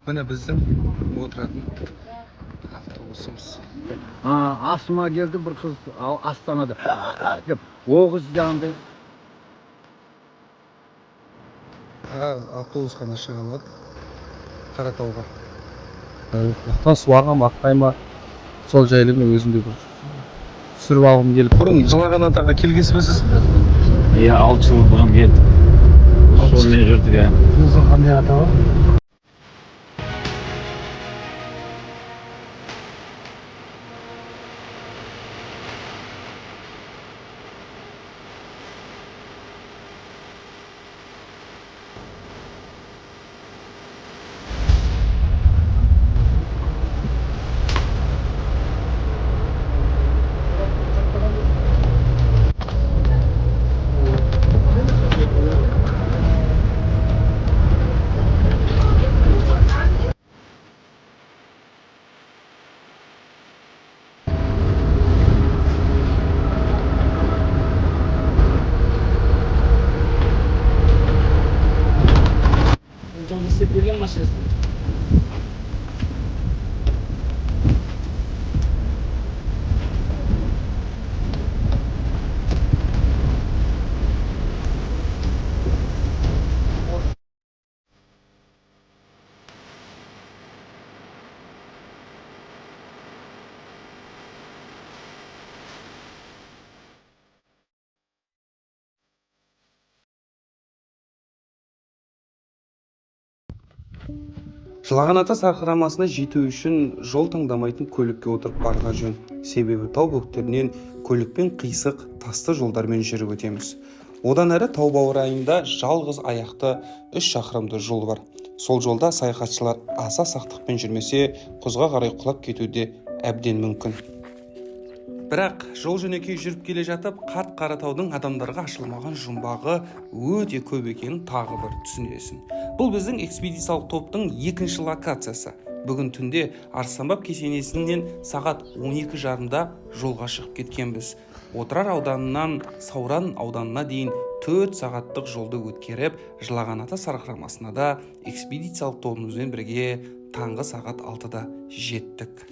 Міне, біздің отыратын автобусымыз. Асыма келді бір қыз Астанада деп, о қыз жаңағыдай. Автобус қана шыға алады Қаратауға. Бұлақтан су аға ма, ақпай ма, сол жайлы мен өзім де бір түсіріп алғым келіп. Бұрын Жылаған атаға келгенсіз бе сіз? Иә, 6 жыл бұрын келдік. Сонымен жүрдік, иә. Қандай атауы? Жолды істеп берген машинасын. Жылаған ата сарқырамасына жету үшін жол таңдамайтын көлікке отырып барған жөн. Себебі тау бөктерінен көлікпен қисық тасты жолдармен жүріп өтеміз. Одан әрі тау баурайында жалғыз аяқты 3 шақырымды жол бар. Сол жолда саяхатшылар аса сақтықпен жүрмесе, құзға қарай құлап кетуі де әбден мүмкін. Бірақ жол жөнекей жүріп келе жатып, қарт Қаратаудың адамдарға ашылмаған жұмбағы өте көп екенін тағы бір түсінесің. Бұл біздің экспедициялық топтың екінші локациясы. Бүгін түнде Арыстанбаб кесенесінен сағат 12:30-да жолға шығып кеткенбіз. Отырар ауданынан Сауран ауданына дейін 4 сағаттық жолды өткеріп, Жылаған ата сарқырамасына да экспедициялық тобымызбен бірге таңғы сағат 6-да жеттік.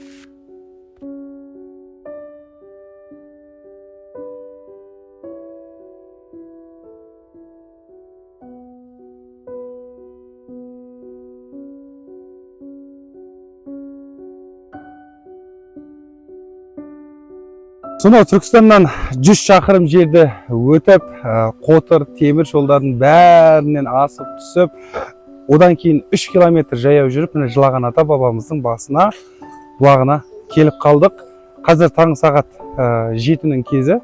Сонау Түркістаннан 100 шақырым жерді өтіп, қотыр темір жолдардың бәрінен асып түсіп, одан кейін 3 километр жаяу жүріп, міне, Жылаған ата бабамыздың басына, бұлағына келіп қалдық. Қазір таң сағат 7-нің кезі.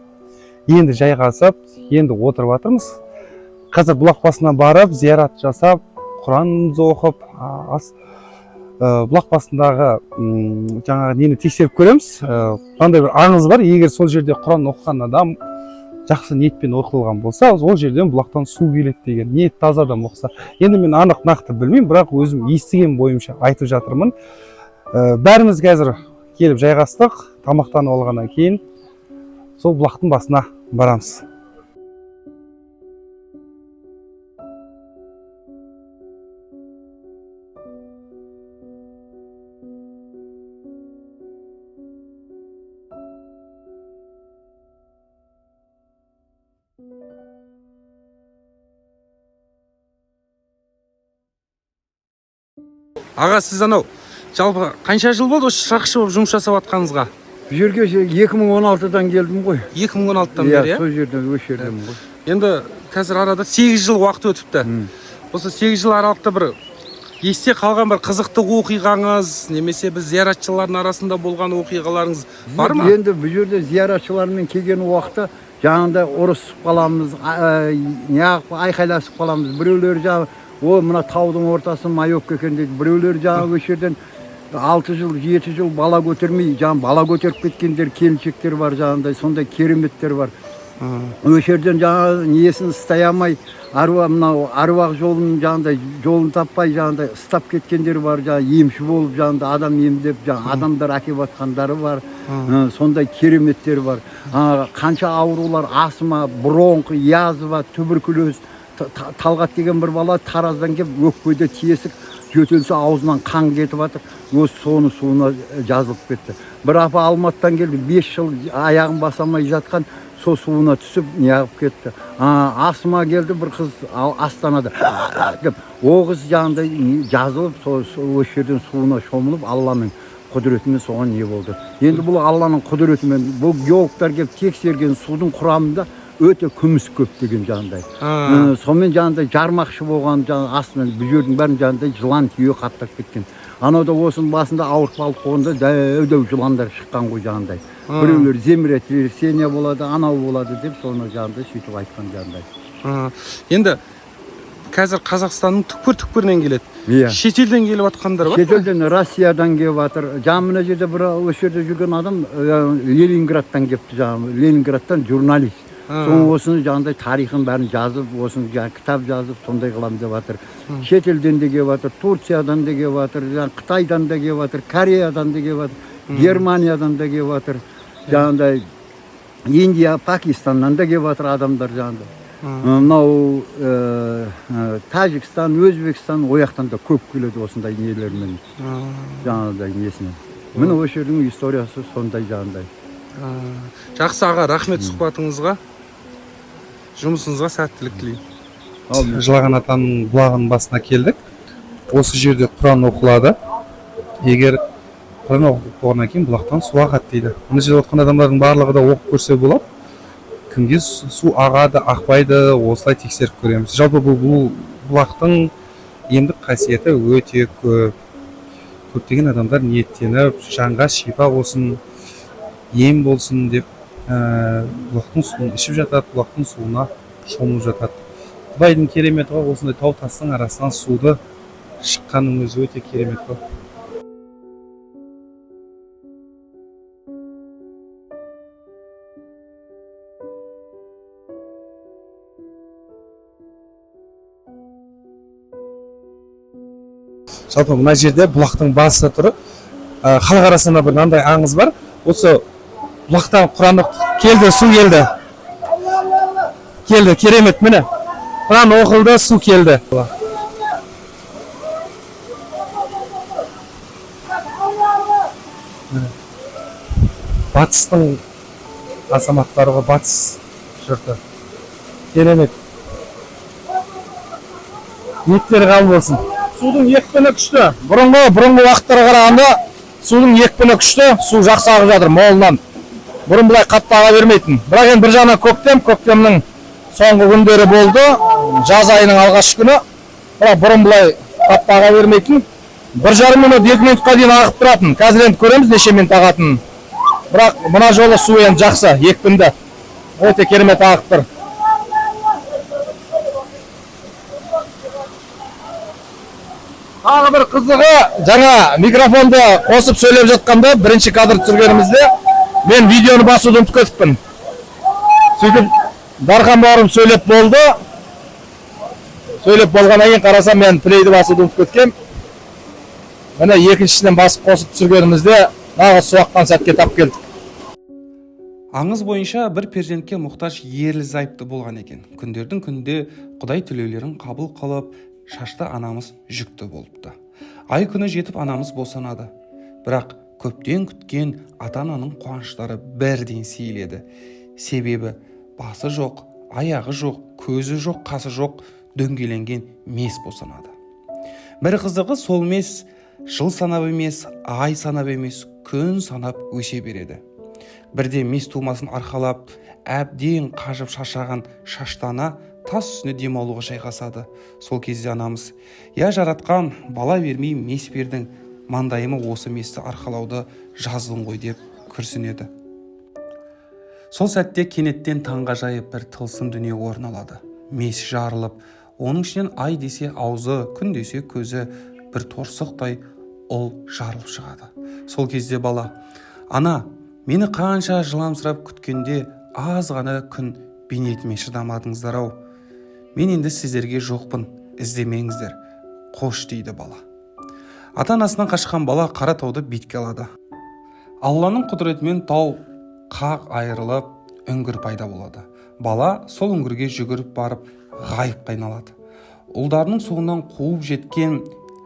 Енді жайғасып, енді отырып жатырмыз. Қазір бұлақ басына барып, зиярат жасап, құранымызды оқып, ас бұлақ басындағы жаңағы нені тексеріп көреміз. Мынандай бір аңыз бар: егер сол жерде құран оқыған адам жақсы ниетпен оқылған болса, ол жерден, бұлақтан су келеді деген. Ниет таза адам оқыса. Енді мен анық нақты білмеймін, бірақ өзім естіген бойымша айтып жатырмын. Бәріміз қазір келіп жайғастық, тамақтанып алғаннан кейін сол бұлақтың басына барамыз. Аға, сіз анау жалпы қанша жыл болды осы шырақшы болып жұмыс жасап жатқаныңызға? Бұл жерге 2016-дан келдім ғой. 2016-дан бері, иә? Сол жерден, осы жерденмін ғой. Енді қазір арада 8 жыл уақыт өтіпті. Осы 8 жыл аралықта бір есте қалған бір қызықты оқиғаңыз немесе біз зияратшылардың арасында болған оқиғаларыңыз бар ма? Енді бұл жерде зияратшылармен келген уақытта жаңағыдай ұрысып қаламыз, неғып айқайласып қаламыз. Біреулер жаңағы: «О, мына таудың ортасы маевка екен», – дейді. Біреулер жаңағы осы жерден 6 жыл, 7 жыл бала көтермей, жаңағы бала көтеріп кеткендер, келіншектер бар, жаңағындай сондай кереметтер бар. Осы жерден жаңағы несін ұстай алмай, аруақ, мынау аруақ жолын, жаңағындай жолын таппай, жаңағындай ұстап кеткендер бар. Жаңағы емші болып, жаңағындай адам емдеп, жаңағы адамдар әкеліп жатқандары бар. Сондай кереметтер бар. Қанша аурулар: астма, бронх, язва, туберкулез. Талғат деген бір бала Тараздан келіп, өкпеде тесік. Жөтелсе, аузынан қан кетіп жатыр. Осы соның суына жазылып кетті. Бір апа Алматыдан келді, 5 жыл аяғын баса алмай жатқан, сол суына түсіп неғып кетті. Асыма келді бір қыз Астанада деп, ол қыз жаңағыдай жазылып, сол осы жерден суына шомылып, Алланың құдіретімен соған не болды. Енді бұл Алланың құдіретімен. Бұл геологтар келіп тексерген, судың құрамында өте күміс көп деген жаңағыдай. Сонымен жаңағыдай жармақшы болған, жаңағы астынан бұл жердің бәрін жаңағыдай жылан түйе қаптап кеткен. Анау да осының басында ауыртпалық болғанда дәу дәу жыландар шыққан ғой жаңағыдай. Біреулер землетрясение болады, анау болады деп, соны жаңағыдай сөйтіп айтқан жаңағыдай. Енді қазір Қазақстанның түкпір түкпірінен келеді. Иә. Шетелден келіп жатқандар бар ма? Шетелден, Россиядан келіп жатыр. Жаңа мына жерде бір осы жерде жүрген адам Ленинградтан келіпті, жаңағы Ленинградтан журналист. Соны осыны жаңағыдай тарихын бәрін жазып, осыны жаңағы кітап жазып, сондай қыламын деп жатыр. Шетелден де келіп жатыр, Турциядан да келіп жатыр, жаңағы Қытайдан да келіп жатыр, Кореядан да келіп жатыр, Германиядан да келіп жатыр, жаңағыдай Индия, Пакистаннан да келіп жатыр адамдар жаңағыдай. Мынау Тәжікстан, Өзбекстан, ол жақтан да көп келеді осындай нелермен, жаңағыдай несіне. Міне, осы жердің историясы сондай жаңағыдай. Жақсы, аға, рахмет сұхбатыңызға, жұмысыңызға сәттілік тілеймін. Жылаған атаның бұлағының басына келдік. Осы жерде құран оқылады. Егер құран оқып болғаннан кейін бұлақтан су ағады дейді. Мына жерде отырған адамдардың барлығы да оқып көрсе болады. Кімге су ағады, ақпайды, осылай тексеріп көреміз. Жалпы бұл бұлақтың емдік қасиеті өте көп. Көптеген адамдар ниеттеніп, жанға шипа болсын, ем болсын деп бұлақтың суын ішіп жатады, бұлақтың суына шомылып жатады. Құдайдың кереметі ғой, осындай тау тастың арасынан суды шыққанның өзі өте керемет қой. Жалпы мына жерде бұлақтың басы тұр. Халық арасында бір мынандай аңыз бар: осы бұлақтан құран келді, су келді, келді, керемет. Міне, құран оқылды, су келді. Міне. Батыстың азаматтары ғой, батыс жұрты. Керемет, ниеттері қабыл болсын. Судың екпіні күшті. Бұрынғы уақыттарға қарағанда судың екпіні күшті, су жақсы ағып жатыр молынан. Бұрын былай қатты аға бермейтін. Бірақ енді бір жағынан көктем, көктемнің соңғы күндері болды, жаз айының алғашқы күні. Бірақ бұрын былай қатты аға бермейтін. 1,5 минут, 2 минутқа дейін ағып тұратын. Қазір енді көреміз неше минут ағатынын. Бірақ мына жолы су енді жақсы, екпінді. Өте керемет ағып тұр. Тағы бір қызығы, жаңа микрофонды қосып сөйлеп жатқанда, бірінші кадр түсіргенімізде мен видеоны басуды ұмытып кетіппін. Сөйтіп Дархан бауырым сөйлеп болды. Сөйлеп болғаннан кейін қарасам, мен плейді басуды ұмытып кеткем. Міне, екіншісінен басып қосып түсіргенімізде нағыз су аққан сәтке тап келдік. Аңыз бойынша, бір перзентке мұқтаж ерлі зайыпты болған екен. Күндердің күнінде Құдай тілеулерін қабыл қылып, Шашты анамыз жүкті болыпты. Ай күні жетіп, анамыз босанады. Бірақ көптен күткен ата ананың қуаныштары бірден сейіледі. Себебі басы жоқ, аяғы жоқ, көзі жоқ, қасы жоқ, дөңгеленген мес босанады. Бір қызығы, сол мес жыл санап емес, ай санап емес, күн санап өсе береді. Бірде мес тумасын арқалап әбден қажып шаршаған Шашты ана тас үстіне демалуға жайғасады. Сол кезде анамыз: «Я, Жаратқан, бала бермей мес бердің, маңдайыма осы месті арқалауды жаздың ғой», – деп күрсінеді. Сол сәтте кенеттен таңғажайып бір тылсым дүние орын алады. Мес жарылып, оның ішінен ай десе аузы, күн десе көзі бір торсықтай ұл жарылып шығады. Сол кезде бала: «Ана, мені қанша жыламсырап күткенде аз ғана күн бейнетіме шыдамадыңыздар ау. Мен енді сіздерге жоқпын, іздемеңіздер, қош», – дейді бала. Ата анасынан қашқан бала қара тауды бетке алады. Алланың құдіретімен тау қақ айырылып, үңгір пайда болады. Бала сол үңгірге жүгіріп барып, ғайыпқа айналады. Ұлдарының соңынан қуып жеткен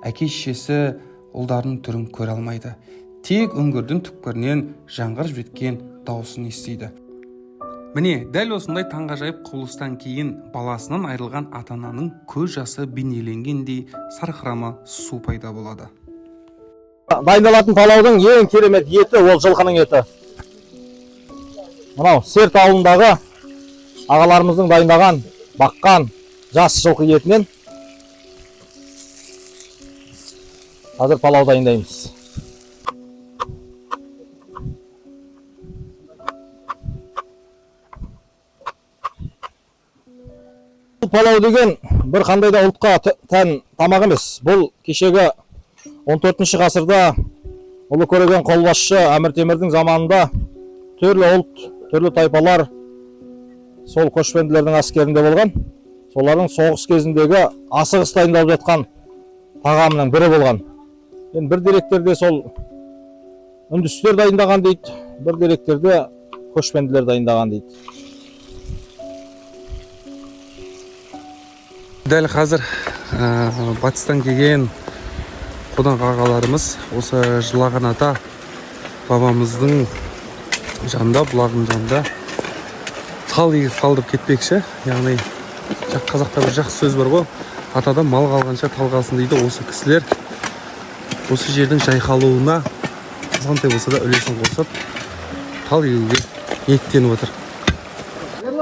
Әке шешесі ұлдарының түрін көре алмайды, тек үңгірдің түкпірінен жаңғырып жеткен дауысын естиді. Міне, дәл осындай таңғажайып құбылыстан кейін баласынан айырылған ата ананың көз жасы бейнеленгендей сарқырама су пайда болады. Дайындалатын палаудың ең керемет еті ол жылқының еті. Мынау Серт ауылындағы ағаларымыздың дайындаған, баққан жас жылқы етінен қазір палау дайындаймыз. Бұл палау деген бір қандай да ұлтқа тән тамақ емес. Бұл кешегі 14 ғасырда ұлы көреген қолбасшы Әмір Темірдің заманында түрлі ұлт, түрлі тайпалар сол көшпенділердің әскерінде болған. Солардың соғыс кезіндегі асығыс дайындалып жатқан тағамының бірі болған. Енді бір деректерде сол үндістер дайындаған дейді, бір деректерде көшпенділер дайындаған дейді. Дәл қазір батыстан келген қонақ ағаларымыз осы Жылаған ата бабамыздың жанында, бұлағының жанында тал егіп қалдырып кетпекші. Яғни қазақта бір жақсы сөз бар ғой, атадан мал қалғанша тал қалсын дейді. Осы кісілер осы жердің жайқалуына азғантай болса да үлесін қосып, тал егуге ниеттеніп отыр.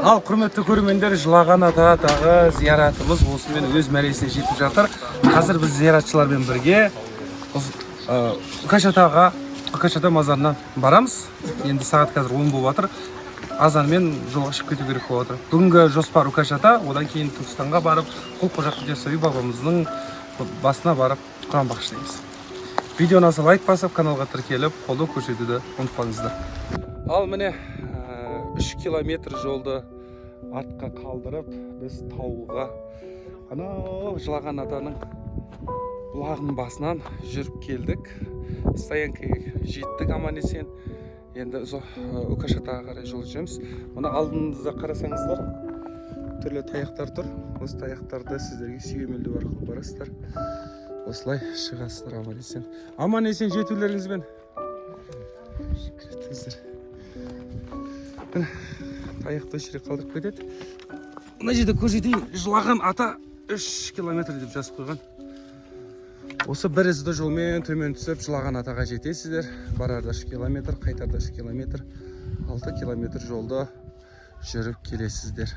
Ал, құрметті көрермендер, Жылаған атадағы зияратымыз осымен өз мәресіне жетіп жатыр. Қазір біз зияратшылармен бірге Үкаш атаға, Үкаш ата мазарына барамыз. Енді сағат қазір 10 болып жатыр, азанмен жолға шығып кету керек болып жатыр. Бүгінгі жоспар Үкаш ата, одан кейін Түркістанға барып, Құл Қожа Яссауи бабамыздың басына барып, құран бағыштаймыз. Видеоны аса лайк басып, каналға тіркеліп, қолдау көрсетуді ұмытпаңыздар. Ал міне, 3 километр жолды артқа қалдырып, біз тауға, анау Жылаған атаның бұлағының басынан жүріп келдік. Стоянкаға жеттік аман есен. Енді Үкаш атаға қарай жол жүреміз. Мына алдымызда қарасаңыздар, түрлі таяқтар тұр. Осы таяқтарды сіздерге сүйемелдеу арқылы барасыздар, осылай шығасыздар аман есен. Аман есен жетулеріңізбен жеттіңіздер. Міне, таяқты осы жерге қалдырып кетеді. Мына жерде көрсетейін, Жылаған ата 3 километр деп жазып қойған. Осы бір ізді жолмен төмен түсіп, Жылаған атаға жетесіздер. Барарда 3 километр, қайтарда 3 километр, 6 километр жолды жүріп келесіздер.